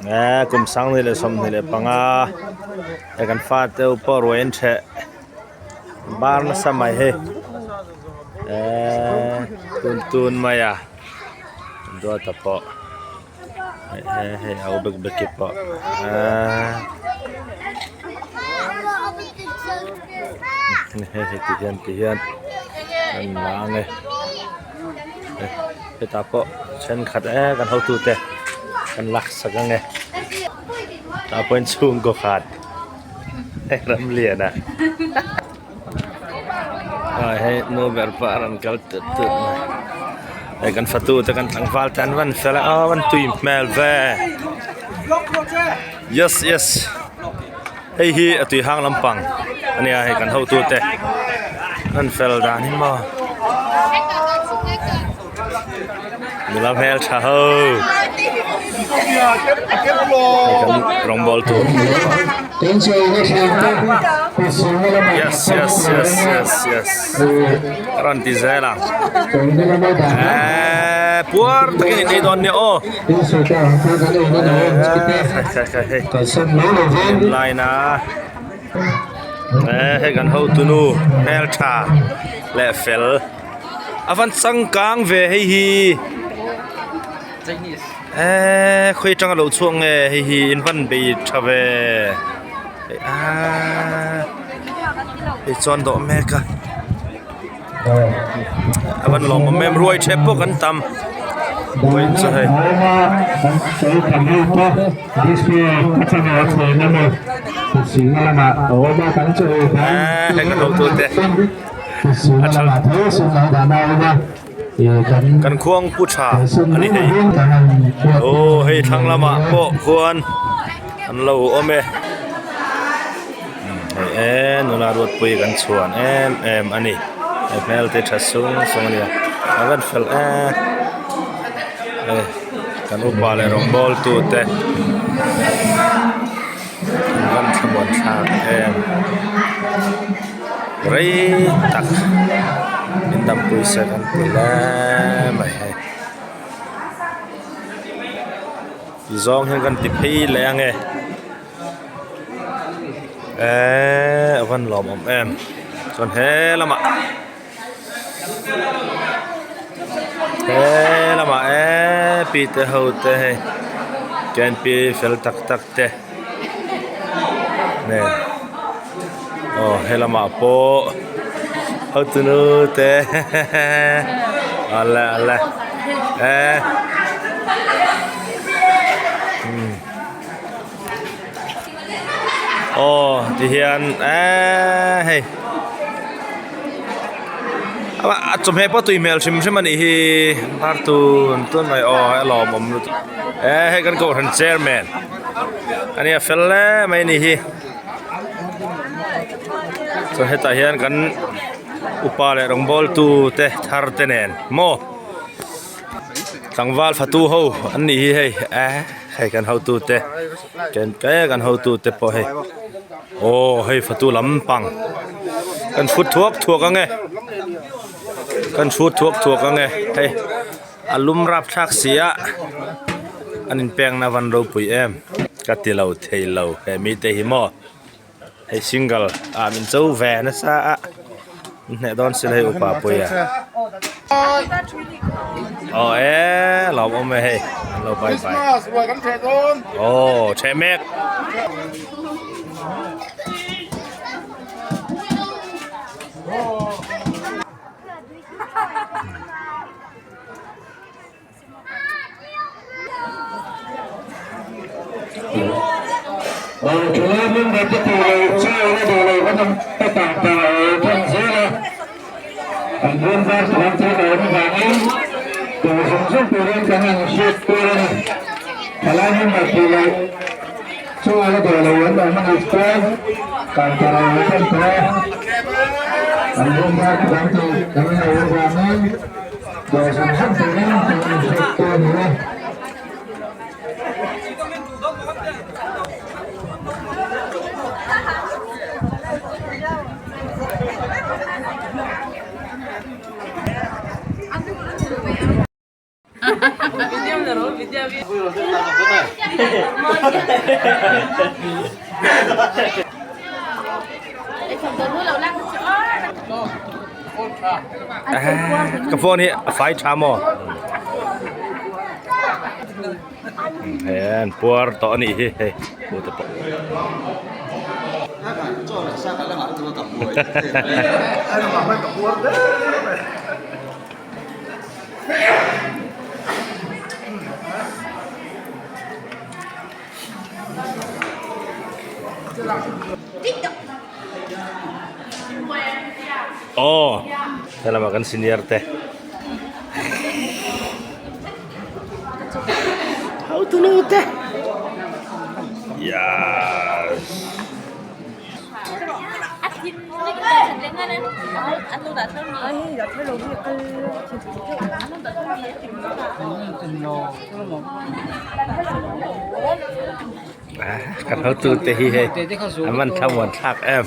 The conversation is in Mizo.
Eh kum 2025 he kan fate ho pawh ruai an ṭheh bar nasa mai hei eh tun tun mai a duata pawh hei hei au bek bek te pawh eh hei hei ti hian ti hian an la ang e hetah pawh thenkhat eh kan hotute kan laksak ang e tah pawhin chhungkaw khat hei Ramliana ah hei nu ber pawh a rawn kal tut tut mai hei kan fatu te kan tlangval te an van fel a aw an tui hmel ve yes yes hei hi a tui hang lampang a nia hei kan hotu te an fel dan hi maw nula hmel tha ho hei kan rawngbawl tur yes yes yes yes yes a rawn ti zel ang eeee puar takin in ei dawn nia aw. Line a hei kan hotunu hmeltha leh fel a van changkang ve hei hi eee khawi atanga lo chhuak nge hei hi in van bei tha ve aaa hei chuan dawh mek a. A van lawmawm em ruai thep pawh kan tam ruai chu hei. Eee hei kan hotu te a tha kan khuang pu tha a ni hei aw hei thlang lamah pawh khuan an lo awm e. Hei e nula ruatpui kan chhuan em em a ni he hmel te tha sung sung a nia a van fel em e kan upa leh rawngbawl tu te an van thlamuan thlak em rei tak min dampui se kan ti hle mai hei ti zawng hian kan ti phei leh ange. Eee a van lawmawm em chuan he lamah he lamah eee pi te ho te hei K N P fel tak tak te nen aw he lamah pawh hotunu te awle awle eee. Aw tihian eeee hei a chawhmeh pawh tui hmel hrim hrim a nih hi bar tun tun mai aw a lawmawm lutuk eee hei kan kohhran chairman a nia fel hle mai a nih hi chuan hetah hian kan upa leh rawngbawltu te thar te nen maw. Tlangval fatu ho an nih hi hei eh hei kan hotu te ken te kan hotu te pawh hei aw hei fatu lampang kan chhut thuak thuak ang e kan chhut thuak thuak ang e hei a lum rap thlak si a an inpekna van ropui em ka ti lo thei lo he mite hi maw. Hei single ah min cho ve nasa a min hneh dawn si lo hei upa pui a aw e lawm awm e hei an lo bye bye aw ṭheh mek. Ka phone hi a fai tha maw? Hei an puar tawh a nih hi hei pute pawh. Aw helamah kan senior te hotunu te yes. Kan hotu te hi hei an van thlamuan thlak em.